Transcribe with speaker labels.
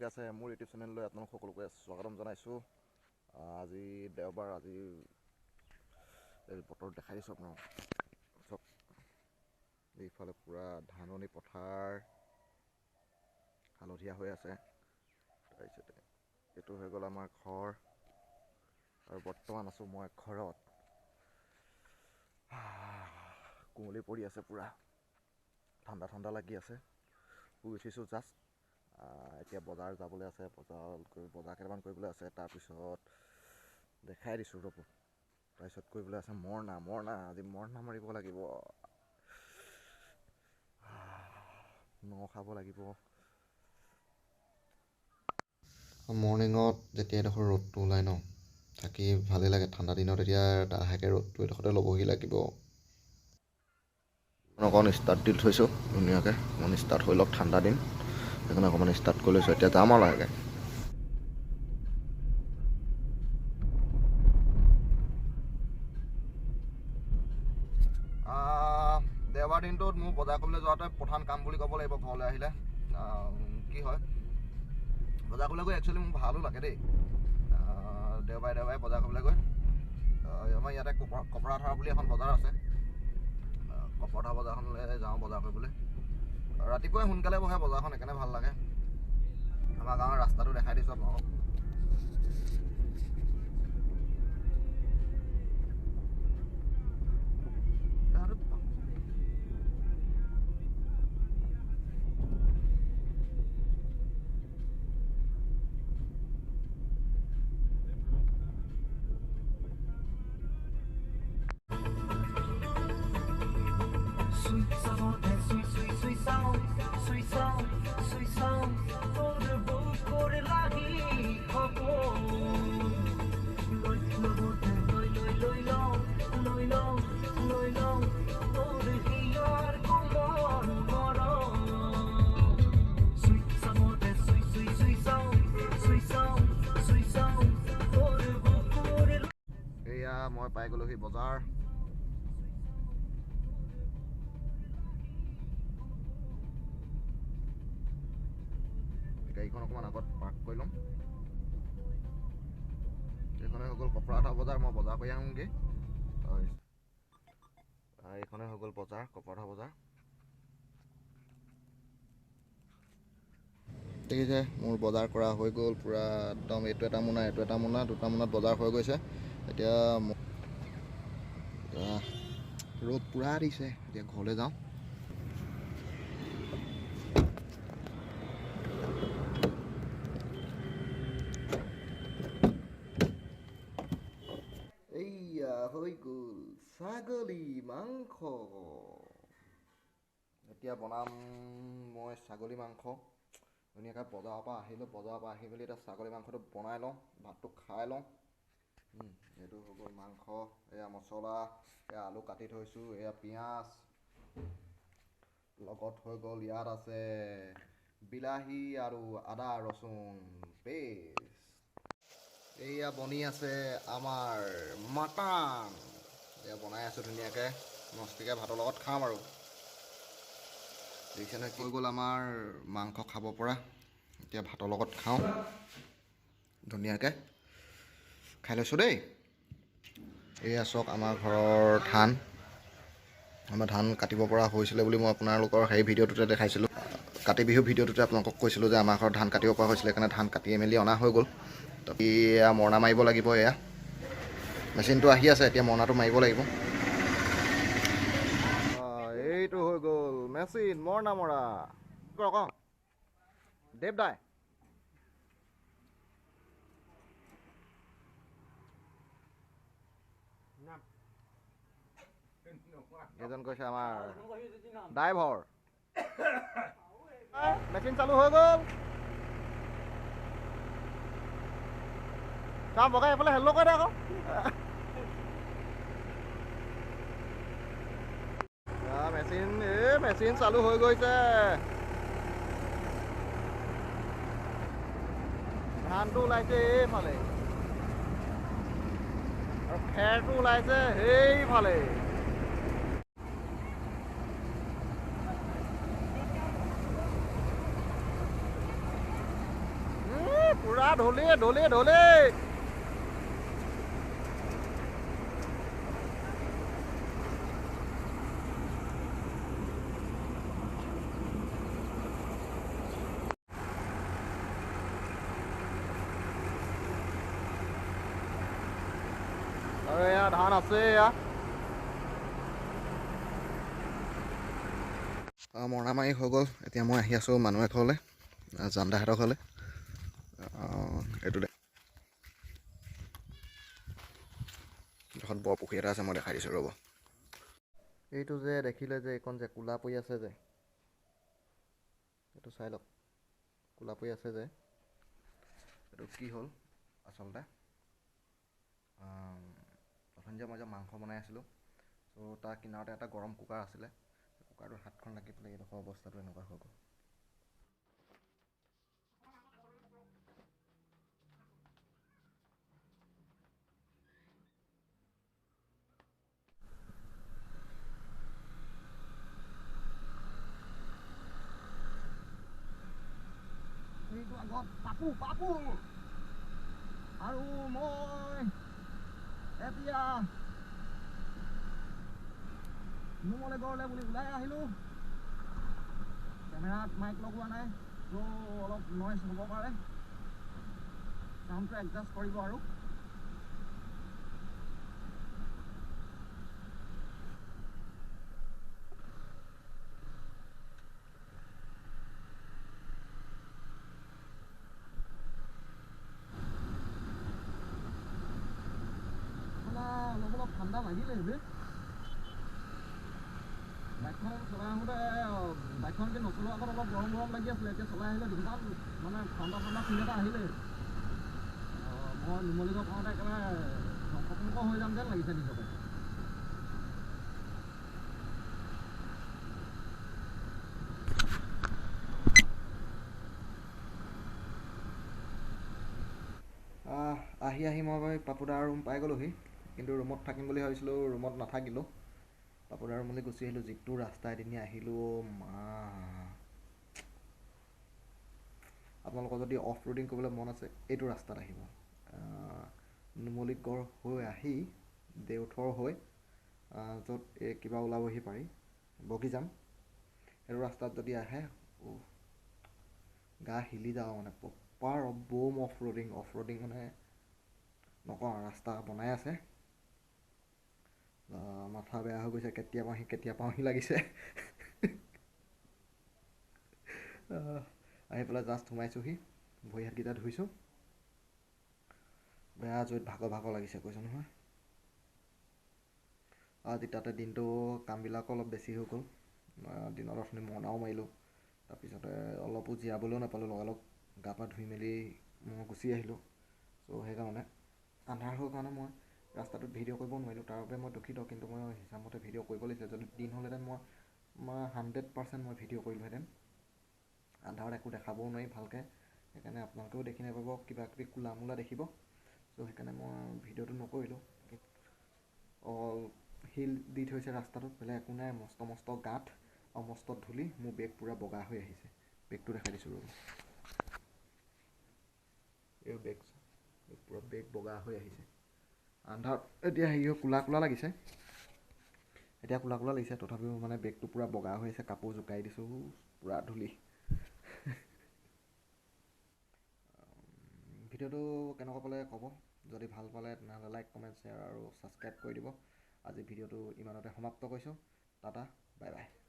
Speaker 1: আছে মোৰ ইউটিউব চেনেললৈ আপোনালোক সকলোকে স্বাগতম জনাইছোঁ। আজি দেওবাৰ, আজি এই বতৰ দেখাই দিছোঁ আপোনালোক। চব এইফালে পূৰা ধাননি পথাৰ হালধীয়া হৈ আছে। তাৰপিছতে এইটো হৈ গ'ল আমাৰ ঘৰ আৰু বৰ্তমান আছোঁ মই ঘৰত। কুঁৱলী পৰি আছে, পূৰা ঠাণ্ডা ঠাণ্ডা লাগি আছে। শুই উঠিছোঁ জাষ্ট। এতিয়া বজাৰ যাবলৈ আছে, বজাৰ কেইটামান কৰিবলৈ আছে। তাৰপিছত দেখাই দিছোঁ ৰ'ব। তাৰপিছত কৰিবলৈ আছে মৰণা, মৰণা আজি মৰণা মাৰিব লাগিব, ন খাব লাগিব। মৰ্ণিঙত যেতিয়া এডোখৰ ৰ'দটো ওলায় ন, থাকি ভালেই লাগে। ঠাণ্ডা দিনত এতিয়া লাহেকৈ ৰ'দটো এডোখৰতে ল'বহি লাগিব। অকণ ষ্টাৰ্ট দি থৈছোঁ ধুনীয়াকৈ, অকণমান ষ্টাৰ্ট হৈ লওক, ঠাণ্ডা দিন সেইকাৰণে অকণমান ষ্টাৰ্ট কৰি লৈছোঁ। এতিয়া যাম আৰু লাহেকৈ। দেওবাৰ দিনটোত মোৰ বজাৰ কৰিবলৈ যোৱাটোৱে প্ৰধান কাম বুলি ক'ব লাগিব। ঘৰলৈ আহিলে কি হয়, বজাৰ কৰিবলৈ গৈ একচুৱেলি মোৰ ভালো লাগে দেই। দেওবাৰে দেওবাৰে বজাৰ কৰিবলৈ গৈ আমাৰ ইয়াতে কপৰাধৰা বুলি এখন বজাৰ আছে, কপৰাধৰা বজাৰখনলৈ যাওঁ বজাৰ কৰিবলৈ। ৰাতিপুৱাই সোনকালে বহে বজাৰখন, সেইকাৰণে ভাল লাগে। আমাৰ গাঁৱৰ ৰাস্তাটো দেখাই দিছোঁ আপোনালোকক। এয়া মই পাই গ'লোহি বজাৰ। গাড়ীখন অকণমান আগত পাৰ্ক কৰি ল'ম। এইখনে হৈ গ'ল কপৰাধৰা বজাৰ, মই বজাৰ কৰি আহোঁগৈ। এইখনে হৈ গ'ল বজাৰ, কপৰাধৰা বজাৰ। দেখিছে মোৰ বজাৰ কৰা হৈ গ'ল পূৰা একদম। এইটো এটা মোনা, এইটো এটা মোনা, দুটা মোনাত বজাৰ হৈ গৈছে। এতিয়া ৰ'দ পূৰা দিছে, এতিয়া ঘৰলৈ যাওঁ। এইয়া হৈ গ'ল ছাগলী মাংস। এতিয়া বনাম মই ছাগলী মাংস। ধুনীয়াকৈ বজাৰৰ পৰা আহিলোঁ, বজাৰৰ পৰা আহি মেলি এতিয়া ছাগলী মাংসটো বনাই লওঁ, ভাতটো খাই লওঁ। এইটো হৈ গ'ল মাংস, এয়া মছলা, এয়া আলু কাটি থৈছোঁ, এয়া পিঁয়াজ, লগত হৈ গ'ল ইয়াত আছে বিলাহী আৰু আদা ৰচুন পেষ্ট। এয়া বনি আছে আমাৰ মাটান। এয়া বনাই আছোঁ ধুনীয়াকৈ, মস্তিকৈ ভাতৰ লগত খাম আৰু। দেখিছে নহয়, হৈ গ'ল আমাৰ মাংস খাব পৰা। এতিয়া ভাতৰ লগত খাওঁ ধুনীয়াকৈ, খাই লৈছোঁ দেই। এয়া চাওক আমাৰ ঘৰৰ ধান। আমাৰ ধান কাটিব পৰা হৈছিলে বুলি মই আপোনালোকৰ সেই ভিডিঅ'টোতে দেখাইছিলোঁ, কাতি বিহু ভিডিঅ'টোতে আপোনালোকক কৈছিলোঁ যে আমাৰ ঘৰত ধান কাটিব পৰা হৈছিলে, সেইকাৰণে ধান কাটি মেলি অনা হৈ গ'ল। এয়া মৰণা মাৰিব লাগিব, এয়া মেচিনটো আহি আছে, এতিয়া মৰণাটো মাৰিব লাগিব। এইটো হৈ গ'ল মেচিন মৰণা মৰা। দেৱ দাই এজন কৈছে আমাৰ ড্ৰাইভাৰ। মেচিন চালু হৈ গ'ল। চাওঁ বগাই এইফালে হেল্ল' কৈ দে আকৌ। মেচিন, এই মেচিন চালু হৈ গৈছে। ধানটো ওলাইছে এইফালে আৰু খেৰটো ওলাইছে সেইফালে। ধূলি ধূলি ধূলি। আৰু এয়া ধান আছে। এয়া মৰণা মাৰি হৈ গ'ল। এতিয়া মই আহি আছোঁ মানুহ এঘৰলৈ, জানদাহঁতৰ ঘৰলৈ। এইটো এখন বৰ পুখুৰী এটা আছে, মই দেখাই দিছোঁ ৰ'ব। এইটো যে দেখিলে যে এইখন যে ক'লা পৰি আছে যে, এইটো চাই লওক, ক'লা পৰি আছে যে, এইটো কি হ'ল আচলতে, অথনি যে মই যে মাংস বনাই আছিলোঁ, চ' তাৰ কিনাৰতে এটা গৰম কুকাৰ আছিলে, কুকাৰটোৰ হাতখন লাগি পেলাই এইডোখৰ অৱস্থাটো এনেকুৱা হৈ গ'ল। এইটো আগত পাপু পাপু আৰু মই এতিয়া নুমলীগড়লৈ বুলি ওলাই আহিলোঁ। কেমেৰাত মাইক লগোৱা নাই, ত' অলপ নইজ হ'ব পাৰে, চাউণ্ডটো এডজাষ্ট কৰিব। আৰু অলপ অলপ ঠাণ্ডা লাগিলে বে। বাইকখন চলাই আহোঁতে, বাইকখন কি নচলোৱাৰ আগত অলপ গৰম গৰম লাগি আছিলে, এতিয়া চলাই আহিলে ইমান মানে ঠাণ্ডা ঠাণ্ডা ফিল এটা আহিলে। মই নুমলীগড় পাওঁতে একেবাৰে ধ্বংস হৈ যাম যেন লাগিছে নিজকে। আহি আহি মই পাপুদাৰ ৰুম পাই গ'লোহি, কিন্তু ৰুমত থাকিম বুলি ভাবিছিলোঁ, ৰুমত নাথাকিলোঁ, পাপুদাৰ ৰুমলৈ গুচি আহিলোঁ। যিটো ৰাস্তা এদিন আহিলোঁ মা, আপোনালোকৰ যদি অফ ৰোডিং কৰিবলৈ মন আছে এইটো ৰাস্তাত আহিব। নুমলীগড় হৈ আহি দেউথৰ হৈ য'ত এই কিবা ওলাবহি পাৰি বগীজান, সেইটো ৰাস্তাত যদি আহে গা হিলি যাব মানে, proper boom off roading. Off roading মানে নকওঁ, ৰাস্তা বনাই আছে, মাথা বেয়া হৈ গৈছে, কেতিয়া পাওঁহি কেতিয়া পাওঁহি লাগিছে। আহি পেলাই জাষ্ট সোমাইছোঁহি, ভৰি হাতকেইটা ধুইছোঁ, বেয়া জুইত ভাগৰ ভাগৰ লাগিছে কৈছোঁ নহয়। আজি তাতে দিনটো কামবিলাকো অলপ বেছি হৈ গ'ল, দিনত অথনি মৰণাও মাৰিলোঁ, তাৰপিছতে অলপো জীয়াবলৈও নাপালোঁ, লগালগ গা পা ধুই মেলি মই গুচি আহিলোঁ। চ' সেইকাৰণে আন্ধাৰ হোৱাৰ কাৰণে মই ৰাস্তাটোত ভিডিঅ' কৰিব নোৱাৰিলোঁ, তাৰ বাবে মই দুখিত। কিন্তু মই হিচাপমতে ভিডিঅ' কৰিব লাগিছিলে, যদি দিন হ'লহেঁতেন মই 100% মই ভিডিঅ' কৰিলোহেঁতেন। আন্ধাৰত একো দেখাবও নোৱাৰি ভালকৈ, সেইকাৰণে আপোনালোকেও দেখি নাপাব, কিবা কিবি কোলা মোলা দেখিব। চ' সেইকাৰণে মই ভিডিঅ'টো নকৰিলোঁ। অল শিল দি থৈছে ৰাস্তাটোত, বেলেগ একো নাই, মস্ত মস্ত গাঁত আৰু মস্ত ধূলি। মোৰ বেগ পূৰা বগা হৈ আহিছে, বেগটো দেখাই দিছোঁ ৰ'ব। এই বেগ পূৰা বেগ বগা হৈ আহিছে আন্ধাৰত। এতিয়া হেৰি কোলা কোলা লাগিছে, এতিয়া কোলা কোলা লাগিছে, তথাপিও মানে বেগটো পূৰা বগা হৈ আছে। কাপোৰ জোকাৰি দিছোঁ, পূৰা ধূলি। ভিডিঅ'টো কেনেকুৱা পালে ক'ব, যদি ভাল পালে তেনেহ'লে লাইক কমেণ্ট শ্বেয়াৰ আৰু ছাবস্ক্ৰাইব কৰি দিব। আজি ভিডিঅ'টো ইমানতে সমাপ্ত কৰিছোঁ। Tata, bye bye.